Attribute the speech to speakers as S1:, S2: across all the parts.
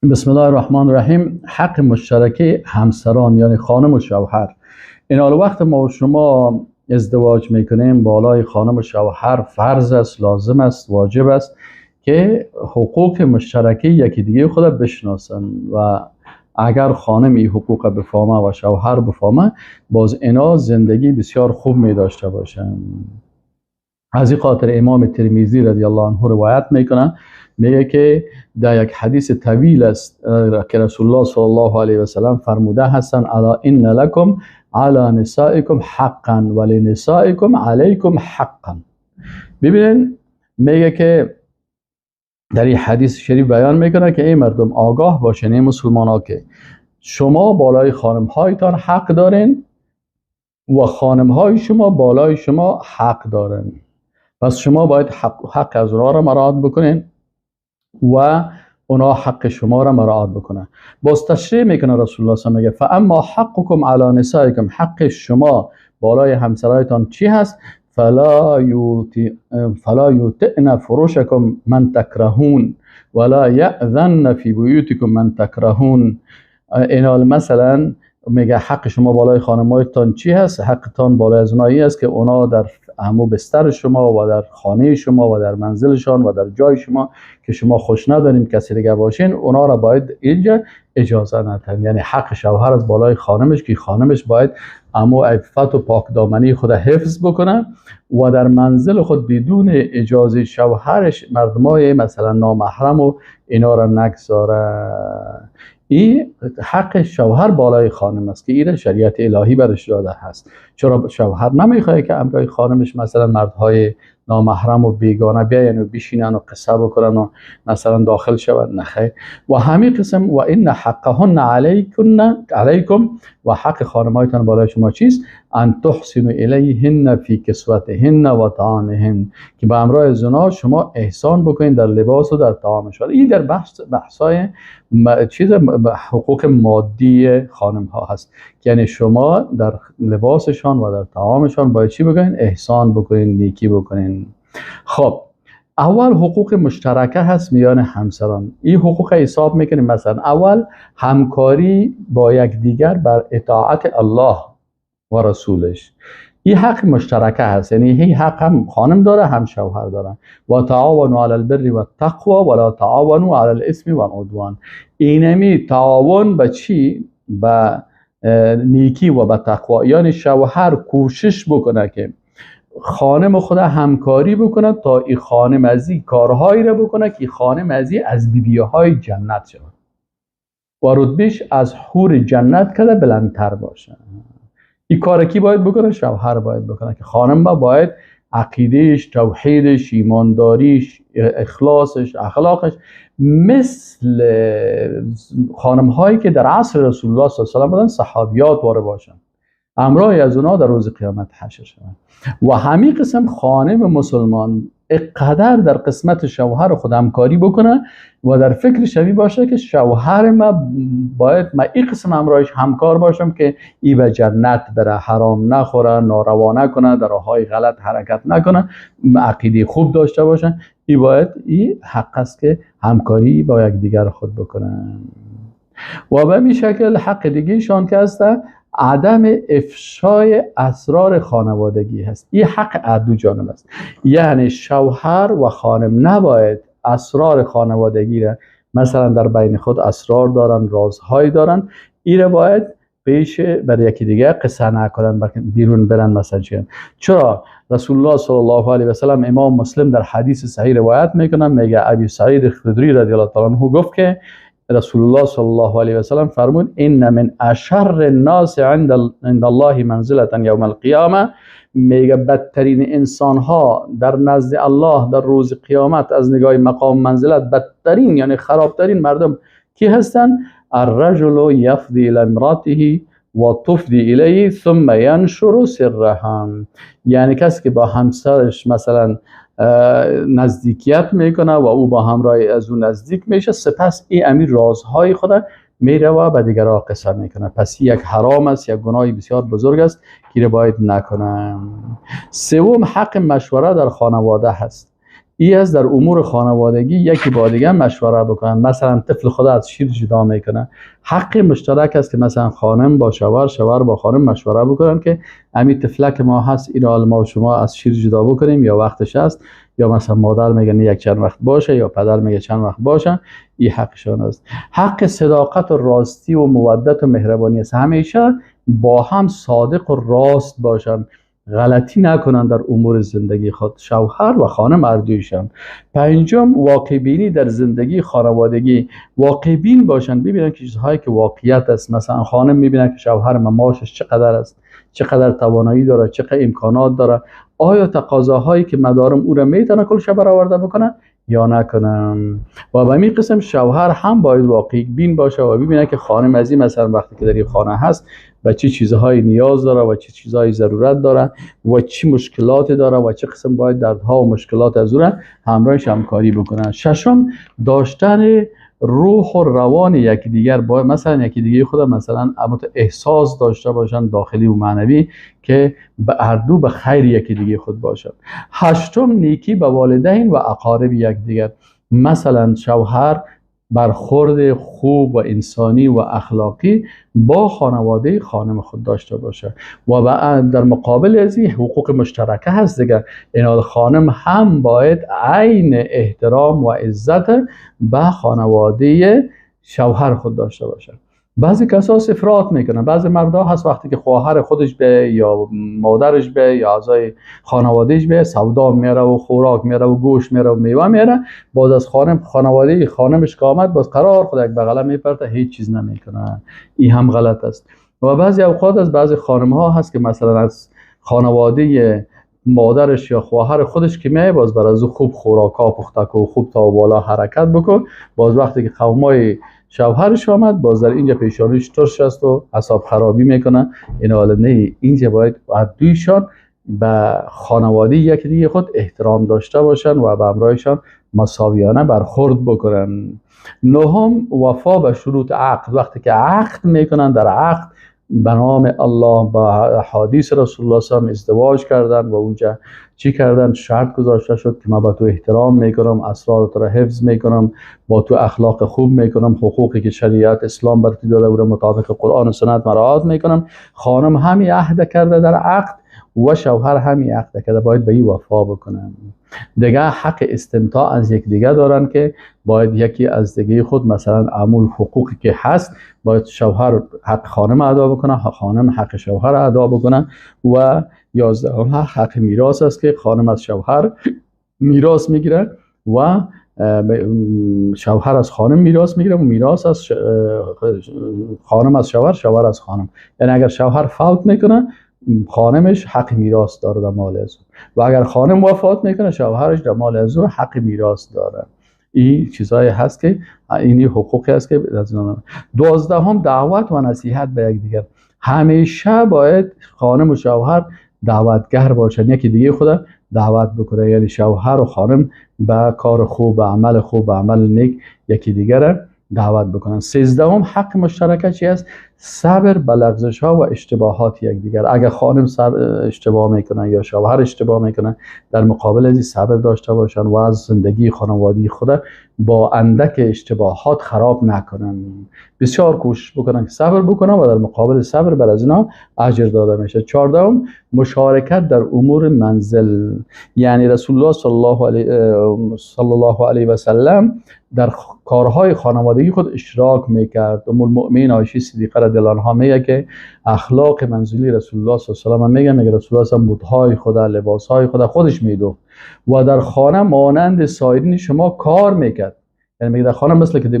S1: بسم الله الرحمن الرحیم. حق مشترک همسران یعنی خانم و شوهر. این حال وقت ما و شما ازدواج میکنیم، بالای خانم و شوهر فرض است، لازم است، واجب است که حقوق مشترکی یکی دیگه خود بشناسن و اگر خانم این حقوق بفهمه و شوهر بفهمه، باز اینا زندگی بسیار خوب می داشته باشن. از این خاطر امام ترمذی رضی الله عنه روایت میکنه، میگه که در یک حدیث طویل است که رسول الله صلی الله علیه و سلم فرموده هستند: الا ان لکم علی نسائکم حقا ولنسائکم علیکم حقا. ببینین، میگه که در این حدیث شریف بیان میکنه که ای مردم آگاه باشین، ای مسلمان ها، که شما بالای خانم هایتان حق دارین و خانم های شما بالای شما حق دارن. پس شما باید حق از اونها را مراعات بکنین و اونا حق شما را مراعات بکنن. باز تشریح میکنه رسول الله صلی الله علیه و میگه: فاما حقکم علی نسائکم، حق شما بالای همسرایتان چی هست؟ فلا یوطئن فرشکم من تکرهون ولا یأذن فی بیوتکم من تکرهون. اینال مثلا میگه حق شما بالای خانمایتان چی هست؟ حقتان بالای از اونایی است که اونا در همو بستر شما و در خانه شما و در منزلشان و در جای شما که شما خوش ندارین کسی دیگه باشین، اونا را باید اینجا اجازه ندن. یعنی حق شوهر از بالای خانمش که خانمش باید امو عفت و پاکدامنی خود حفظ بکنه و در منزل خود بدون اجازه شوهرش مردمای مثلا نامحرم و اینا را نگذاره. این حق شوهر بالای خانم است که این شریعت الهی برش داده هست. چرا شوهر نمیخواد که امرای خانمش مثلا مردهای نامحرم و بیگانه بیاین و بشینن و قصه بکنن و مثلا داخل شوند؟ نخیر. و همین قسم و ان حقهن علیکم، و حق خانمایتان بالای شما چیست؟ ان تحسنوا الیهن فی کسوتهن و طعامهن، که به امرای زنا شما احسان بکنین در لباس و در طعامشان. این در بحثای چیز حقوق مادی خانم ها هست، یعنی شما در لباسشان و در طعامشان باید چی بکنین؟ احسان بکنین، نیکی بکنین. خب، اول حقوق مشترکه هست میان همسران. این حقوق حساب میکنیم. مثلا اول همکاری با یکدیگر بر اطاعت الله و رسولش. این حق مشترکه هست، یعنی این حق هم خانم داره هم شوهر داره. و تعاونوا علی البر و التقوی ولا تعاونوا علی الاثم والعدوان. اینمی تعاون به چی؟ به نیکی و به تقوا. یعنی شوهر کوشش بکنه که خانم خود همکاری بکنه تا این خانم از این کارهایی را بکنه که خانم از این از بیبی های جنت شود و رتبهش از حور جنت کده بلندتر باشه. این کار کی باید بکنه؟ شوهر باید بکنه که خانم ما باید عقیدهش، توحیدش، ایمانداریش، اخلاصش، اخلاقش مثل خانم هایی که در عصر رسول الله صلی الله علیه و سلم بودن، صحابیات واره باشن، همراه از اونا در روز قیامت حشر شوند. و همین قسم خانم مسلمان اقدر در قسمت شوهر خود همکاری بکنه و در فکر شوی باشه که شوهر ما باید ما این قسم همراهش همکار باشم که ای به جنت بره، حرام نخوره، ناروا نکنه، در راههای غلط حرکت نکنه، عقیده خوب داشته باشه. ای باید ای حق است که همکاری با یکدیگر خود بکنن. و به می شکل حق دیگه شان که هست عدم افشای اسرار خانوادگی هست. این حق دو جانب است، یعنی شوهر و خانم نباید اسرار خانوادگی را مثلا در بین خود اسرار دارن، رازهایی دارن، این را باید پیش بر یکی دیگه قصه نکنن، بیرون برن مثلا. چرا؟ رسول الله صلی الله علیه و سلم، امام مسلم در حدیث صحیح روایت میکنن، میگه ابی سعید خدری رضی الله تعالی عنه گفت که رسول الله صلی الله علیه و سلم فرمود: ان من اشر الناس عند الله منزله یوم القیامه. میگه بدترین انسان ها در نزد الله در روز قیامت از نگاه مقام منزلت، بدترین یعنی خرابترین مردم کی هستند؟ الرجل یفضی الی امراته و تفضی الیه ثم ینشر سرها. یعنی کسی که با همسرش مثلا نزدیکیت میکنه و او با همراه از او نزدیک میشه، سپس این امیر رازهای خود میره و به دیگران قصه میکنه. پس یک حرام است، یک گناهی بسیار بزرگ است که باید نکنه. سوم حق مشوره در خانواده هست. ای از در امور خانوادگی یکی با دیگه مشوره بکنن. مثلا طفل خود از شیر جدا میکنه، حق مشترک است که مثلا خانم با شوهر، شوهر با خانم مشوره بکنن که امی طفلک ما هست، این ما و شما از شیر جدا بکنیم یا وقتش است، یا مثلا مادر میگه یک چند وقت باشه یا پدر میگه چند وقت باشه، این حقشان است. حق صداقت و راستی و مودت و مهربانی است، همیشه با هم صادق و راست باشن، غلطی نکنن در امور زندگی خود، شوهر و خانم هر دویشان. پنجم، واقع بینی در زندگی خانوادگی، واقع بین باشن، ببینن که چیزهایی که واقعیت است. مثلا خانم میبینه که شوهر ما معاشش چقدر است، چقدر توانایی داره، چقدر امکانات داره، آیا تقاضاهایی که مدارم او را میتونه کلش برآورده بکنه یا نکنم. و به این قسم شوهر هم باید واقع بین باشه و ببینه که خانم از این مثلا وقتی که در این خانه هست و چه چیزهایی نیاز داره و چه چیزهایی ضرورت داره و چه مشکلاتی داره و چه قسم باید دردها و مشکلات از او را همراهش همکاری بکنه. ششم، داشتن روح و روان یکدیگر، با مثلا یکی دیگه خود مثلا احساس داشته باشن داخلی و معنوی که به هر دو به خیر یکی دیگه خود باشن. هشتم، نیکی به والدین و اقارب یکدیگر، مثلا شوهر برخورد خوب و انسانی و اخلاقی با خانواده خانم خود داشته باشه و در مقابل از این حقوق مشترکه هست دیگه، این خانم هم باید عین احترام و عزت به خانواده شوهر خود داشته باشه. بعضی کسا افراط میکنن، بعضی مردا هست وقتی که خواهر خودش به یا مادرش به یا اعضای خانوادهش به سودا میاره و خوراک میاره و گوشت میاره و میوه میاره، باز از خانم خانواده خانمش که آمد باز قرار خود یک بغله میپرته، هیچ چیز نمیکنه، این هم غلط است. و بعضی اوقات از بعضی خانم ها هست که مثلا از خانواده مادرش یا خواهر خودش که میای باز بر از او خوب خوراکا پخته و خوب تا بالا حرکت بکن، باز وقتی که قومای شوهرش آمد باز در اینجا پیشانیش ترش است و اعصاب خرابی میکنه. این حال نه، اینجا باید دویشان به خانواده یکی دیگه خود احترام داشته باشن و به همراهشان مساویانه برخورد بکنن. نهم، وفا به شروط عقد، وقتی که عقد میکنن در عقد به نام الله با حدیث رسول الله صلی الله علیه و ازدواج کردن و اونجا چی کردن، شرط گذاشته شد که من با تو احترام میکنم، اسرار تو را حفظ میکنم، با تو اخلاق خوب میکنم، حقوقی که شریعت اسلام بر تو داده او را مطابق قرآن و سنت مراعات میکنم. خانم همی عهد کرده در عقد و شوهر همی عقد کرده، باید به این وفا بکنن. دیگه حق استمتاع از یکدیگه دارن که باید یکی از دیگه خود مثلا عمول حقوقی که هست باید شوهر حق خانم ادا بکنه، خانم حق شوهر ادا بکنه. و 11 حق میراث است که خانم از شوهر میراث میگیره و شوهر از خانم میراث میگیره و میراث از خانم از شوهر، شوهر از خانم. یعنی اگر شوهر فوت میکنه خانمش حق میراث داره در مال از او، و اگر خانم وفات میکنه شوهرش در مال از او حق میراث داره. این چیزایی هست که اینی حقوقی هست که از اینا. 12 دعوت و نصیحت به یکدیگر، همیشه باید خانم و شوهر دعوتگر باشن، یکی دیگه خود دعوت بکنه، یعنی شوهر و خانم به کار خوب، به عمل خوب، به عمل نیک یکی دیگر دعوت بکنن. 13 حق مشترکه چی است؟ صبر به لغزش ها و اشتباهات یکدیگر. اگر خانم اشتباه میکنه یا شوهر اشتباه میکنه، در مقابل از صبر داشته باشن و از زندگی خانوادگی خود با اندک اشتباهات خراب نکنن. بسیار کوشش بکنن که صبر بکنن و در مقابل صبر بر از اینا اجر داده میشه. 14 مشارکت در امور منزل، یعنی رسول الله صلی الله علیه و سلم در کارهای خانوادگی خود اشراک میکرد. ام المؤمنین عایشه صدیقه رضی الله عنها میگه که اخلاق منزلی رسول الله صلی الله علیه و سلم، میگه رسول الله صلی الله علیه و بوتهای خود، لباسهای خود خودش میدوخت و در خانه مانند سایرین شما کار میکرد. یعنی میگه در خانه مثل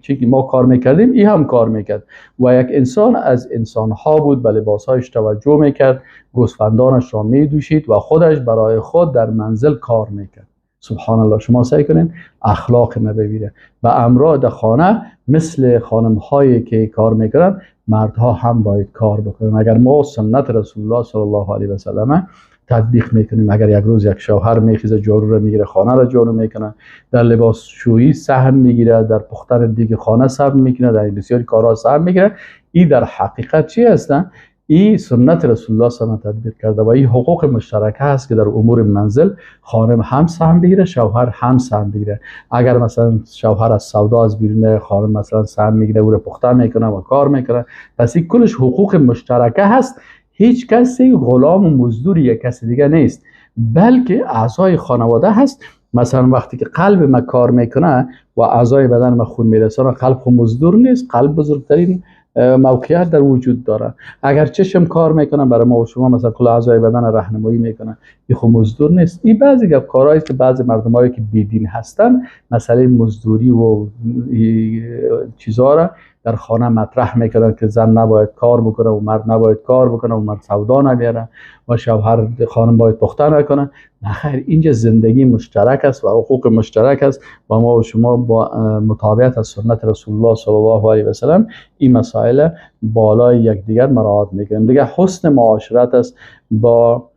S1: که ما کار میکردیم این هم کار میکرد و یک انسان از انسانها بود، به لباسهایش توجه میکرد، گوسفندانش را میدوشید و خودش برای خود در منزل کار میکرد. سبحان الله، شما سعی کنین اخلاق نبوی و امرا در خانه مثل خانم هایی که کار میکنن مردها هم باید کار بکنن. اگر ما سنت رسول الله صلی الله علیه و سلم تطبیق میکنیم، اگر یک روز یک شوهر میخیزه جارو رو میگیره، خانه رو جارو میکنه، در لباس شویی سهم میگیره، در پختن دیگ خانه سهم میکنه، در بسیاری کارها سهم میگیره، این در حقیقت چی هستن؟ این سنت رسول الله صلی الله علیه و تطبیق کرده و این حقوق مشترکه هست که در امور منزل خانم هم سهم بگیره، شوهر هم سهم بگیره. اگر مثلا شوهر از سودا از بیرون، خانم مثلا سهم میگیره، او رو پخته میکنه و کار میکنه. پس این کلش حقوق مشترکه هست. هیچ کسی غلام و مزدور یک کسی دیگه نیست، بلکه اعضای خانواده هست. مثلا وقتی که قلب ما کار میکنه و اعضای بدن ما خون میرسانه، قلب خو مزدور نیست، قلب بزرگترین موقعیت در وجود داره. اگر چشم کار میکنه برای ما و شما، مثلا کل اعضای بدن راهنمایی میکنه، این خو مزدور نیست. این بعضی کارهایی که بعضی مردمایی که بیدین هستن مسئله مزدوری و چیزا را در خانه مطرح میکنن که زن نباید کار بکنه و مرد نباید کار بکنه و مرد سودا نمیاره و شوهر خانم باید پخته نکنه. نه خیر، اینجا زندگی مشترک است و حقوق مشترک است و ما و شما با متابعت از سنت رسول الله صلی الله علیه و سلم این مسائل بالای یکدیگر مراعات میکنیم. دیگه حسن معاشرت است با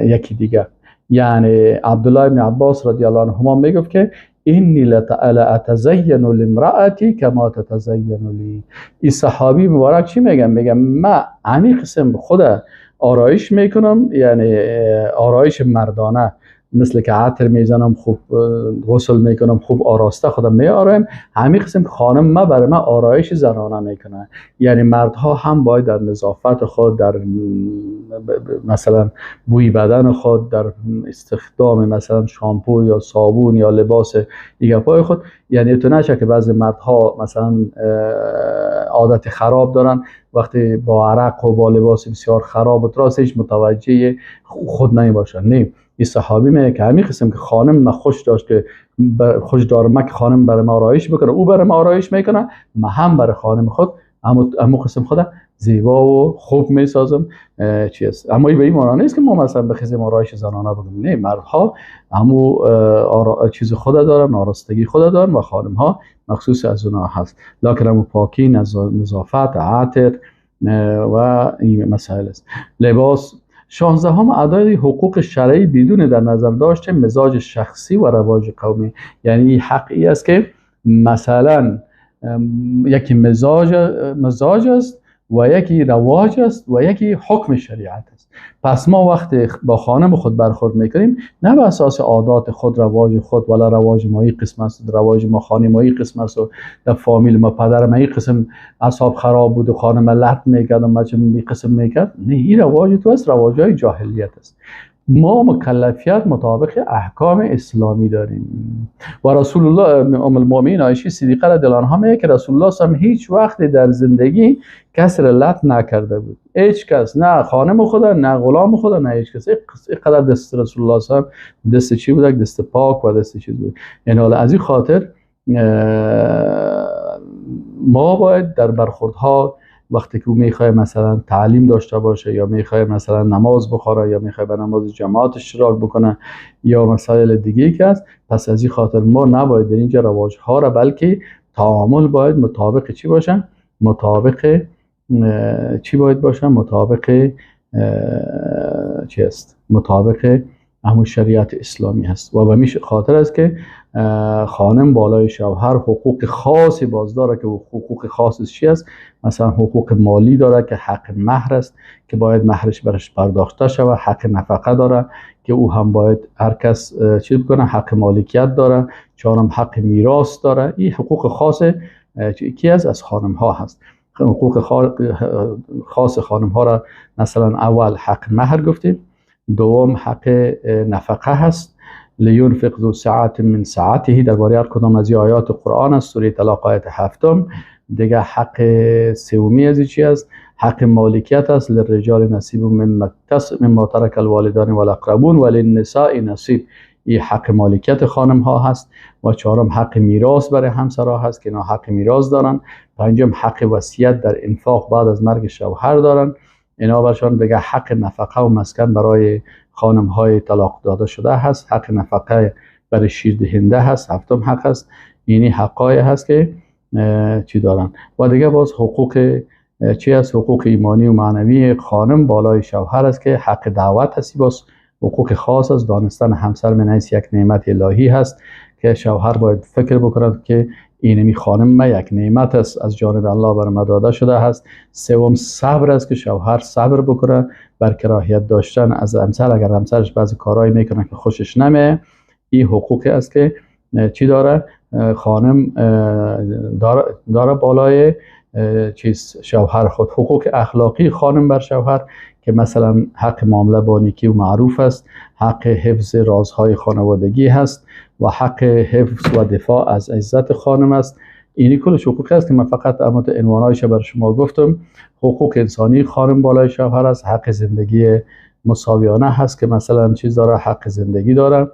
S1: یکی دیگه. یعنی عبدالله بن عباس رضی الله عنهما میگفت که انی لاتزین لامرأتی کما تتزین لی. این صحابی مبارک چی میگم؟ میگم من همین قسم خود آرایش میکنم، یعنی آرایش مردانه، مثل که عطر میزنم، خوب غسل میکنم، خوب آراسته خودم میآرایم، همین قسم خانم ما برای من آرایش زنانه میکنه. یعنی مردها هم باید در نظافت خود، در مثلا بوی بدن خود، در استخدام مثلا شامپو یا صابون یا لباس دیگه پای خود، یعنی تو نشه که بعضی مردها مثلا عادت خراب دارن، وقتی با عرق و با لباس بسیار خراب و تراس هیچ متوجه خود نمیباشن. نه، این صحابی میگه که همین قسم که خانم ما خوش داشت که خوش دارم که خانم برای ما آرایش بکنه، او برای ما آرایش میکنه، ما هم برای خانم خود امو قسم خود زیبا و خوب میسازم. چی است؟ اما این به این معنی نیست که ما مثلا بخیزیم آرایش زنانه بکنیم. نه، مردها همو چیز خود دارن، آراستگی خود دارن و خانم ها مخصوص از اونها هست. لکن همو پاکی، نظافت، عطر و این مسائل است. لباس. 16 ادای حقوق شرعی بدون در نظر داشت مزاج شخصی و رواج قومی. یعنی حقی است که مثلا یکی مزاج است و یکی رواج است و یکی حکم شریعت است. پس ما وقتی با خانم خود برخورد میکنیم نه به اساس عادات خود، رواج خود، ولا رواج ما این قسم است، رواج ما خانم ما این قسم است و در فامیل ما پدر ما این قسم اعصاب خراب بود و خانم لط میکرد و بچه این قسم میکرد. نه، این رواج تو است، رواج های جاهلیت است. ما مکلفیت مطابق احکام اسلامی داریم و رسول الله ام المؤمنین عایشه صدیقه رضی الله عنها میگه که رسول الله صلی الله علیه و هیچ وقت در زندگی کس را لط نکرده بود، هیچ کس، نه خانم خدا، نه غلام خدا، نه هیچ کس. اینقدر دست رسول الله صلی الله علیه و دست چی بود؟ دست پاک و دست چیز بود. یعنی حالا از این خاطر ما باید در برخوردها وقتی که او میخواه مثلا تعلیم داشته باشه یا میخواه مثلا نماز بخوره یا میخواه به نماز جماعت اشتراک بکنه یا مسائل دیگه که است، پس از این خاطر ما نباید در اینجا رواج ها را، بلکه تعامل باید مطابق چی باشه؟ مطابق چی باید باشه؟ مطابق چی است؟ مطابق همون شریعت اسلامی هست. و به میش خاطر است که خانم بالای شوهر حقوق خاصی باز داره که حقوق خاص چی است؟ مثلا حقوق مالی داره که حق مهر است که باید مهرش برش پرداخته شود، حق نفقه داره که او هم باید هر کس چی بکنه، حق مالکیت داره، چهارم حق میراث داره. این حقوق خاص کی است؟ از خانم ها هست. حقوق خاص خانم ها را مثلا اول حق مهر گفتیم، دوم حق نفقه هست، لینفق ذو ساعت من ساعته، درباره هر کدام از آیات قرآن است، سوره طلاق آیت 7. دیگه حق سومی از چی است؟ حق مالکیت است، للرجال نصیب مما ترک الوالدان والاقربون وللنساء نصیب. این حق مالکیت خانم ها هست. و چهارم حق میراث برای همسرها هست که اینا حق میراث دارن. پنجم حق وصیت در انفاق بعد از مرگ شوهر دارن اینا برشان. دیگه حق نفقه و مسکن برای خانم های طلاق داده شده هست، حق نفقه برای شیردهنده هست، هفتم حق هست. یعنی حقای هست که چی دارن. و دیگه باز حقوق چی هست؟ حقوق ایمانی و معنوی خانم بالای شوهر است که حق دعوت هستی، باز حقوق خاص است. دانستن همسر من حیث یک نعمت الهی هست که شوهر باید فکر بکند که اینمی خانم ما یک نعمت است از جانب الله بر ما داده شده است. سوم صبر است که شوهر صبر بکنه بر کراهیت داشتن از همسر، اگر همسرش بعضی کارهایی میکنه که خوشش نمیه، این حقوقی است که چی داره خانم داره بالای چیز شوهر خود. حقوق اخلاقی خانم بر شوهر که مثلا حق معامله با نیکی و معروف است، حق حفظ رازهای خانوادگی هست و حق حفظ و دفاع از عزت خانم است. اینی کلش حقوق است که من فقط اما عنوانایش بر شما گفتم. حقوق انسانی خانم بالای شوهر است، حق زندگی مساویانه هست که مثلا چیز داره، حق زندگی داره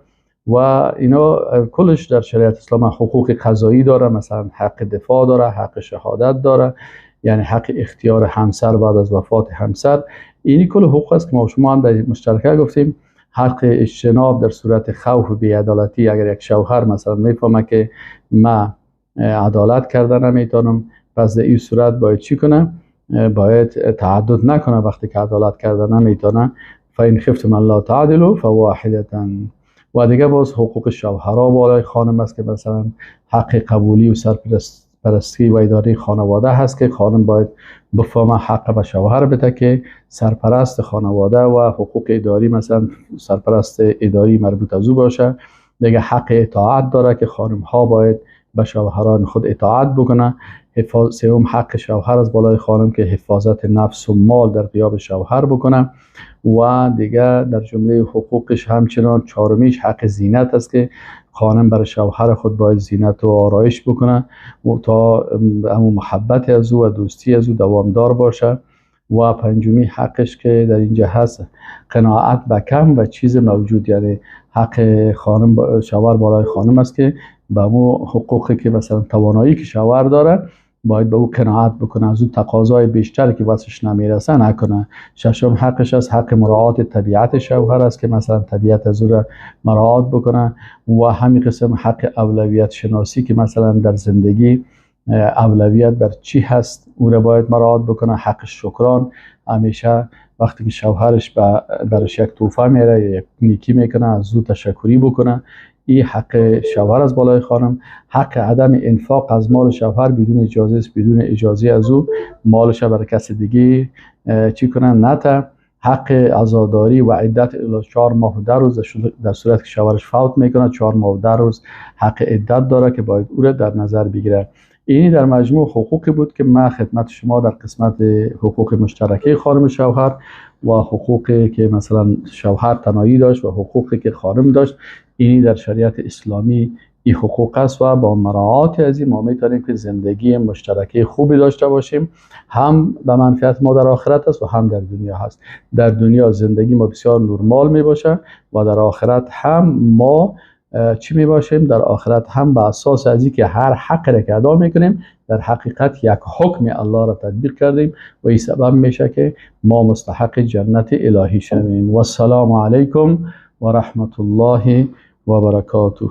S1: و اینا کلش در شریعت اسلام. حقوق قضایی داره، مثلا حق دفاع داره، حق شهادت داره، یعنی حق اختیار همسر بعد از وفات همسر. اینی کل حقوق است که ما شما هم در مشترکه گفتیم. حق اجتناب در صورت خوف بی‌عدالتی، اگر یک شوهر مثلا میفهمه که ما عدالت کرده نمیتونم، پس در این صورت باید چی کنه؟ باید تعدد نکنه وقتی که عدالت کرده نمیتونه. فإن خفتم ألا تعدلوا فواحدة. و دیگه باز حقوق شوهرها بالای خانم است که مثلا حق قبولی و سرپرستی و اداره خانواده هست که خانم باید بفهمه حق به شوهر بده که سرپرست خانواده و حقوق اداری مثلا سرپرست اداری مربوط از او باشه. دیگه حق اطاعت داره که خانم ها باید به شوهران خود اطاعت بکنه. سوم حق شوهر از بالای خانم که حفاظت نفس و مال در غیاب شوهر بکنه. و دیگه در جمله حقوقش همچنان چهارمیش حق زینت است که خانم برای شوهر خود باید زینت و آرایش بکنه و تا همون محبت از او و دوستی از او دوامدار باشه. و پنجمی حقش که در اینجا هست قناعت به کم و چیز موجود، یعنی حق خانم شوهر بالای خانم است که به مو حقوقی که مثلا توانایی که شوهر داره باید به او قناعت بکنه، از او تقاضای بیشتر که واسش نمیرسه نکنه. ششم حقش است حق مراعات طبیعت شوهر است که مثلا طبیعت از او را مراعات بکنه. و همین قسم حق اولویت شناسی که مثلا در زندگی اولویت بر چی هست او را باید مراعات بکنه. حق شکران، همیشه وقتی که شوهرش برش یک توفه میره یا یک نیکی میکنه از او تشکری بکنه. این حق شوهر از بالای خانم. حق عدم انفاق از مال شوهر بدون اجازه است، بدون اجازه از او مالش برای کس دیگه چی کنه نته. حق عزاداری و عدت 4 ماه و 10 روز در صورت که شوهرش فوت میکنه 4 ماه و 10 روز حق عدت داره که باید او را در نظر بگیره. اینی در مجموع حقوقی بود که من خدمت شما در قسمت حقوق مشترکه خانم شوهر و حقوقی که مثلا شوهر تنهایی داشت و حقوقی که خانم داشت، اینی در شریعت اسلامی این حقوق است و با مراعات از این ما میتونیم که زندگی مشترکه خوبی داشته باشیم، هم به منفعت ما در آخرت است و هم در دنیا هست. در دنیا زندگی ما بسیار نرمال می باشه و در آخرت هم ما چی می باشیم؟ در آخرت هم به اساس از اینکه هر حق را که ادا میکنیم در حقیقت یک حکم الله را تطبیق کردیم و این سبب میشه که ما مستحق جنت الهی شویم. و السلام علیکم و رحمت الله و برکاته.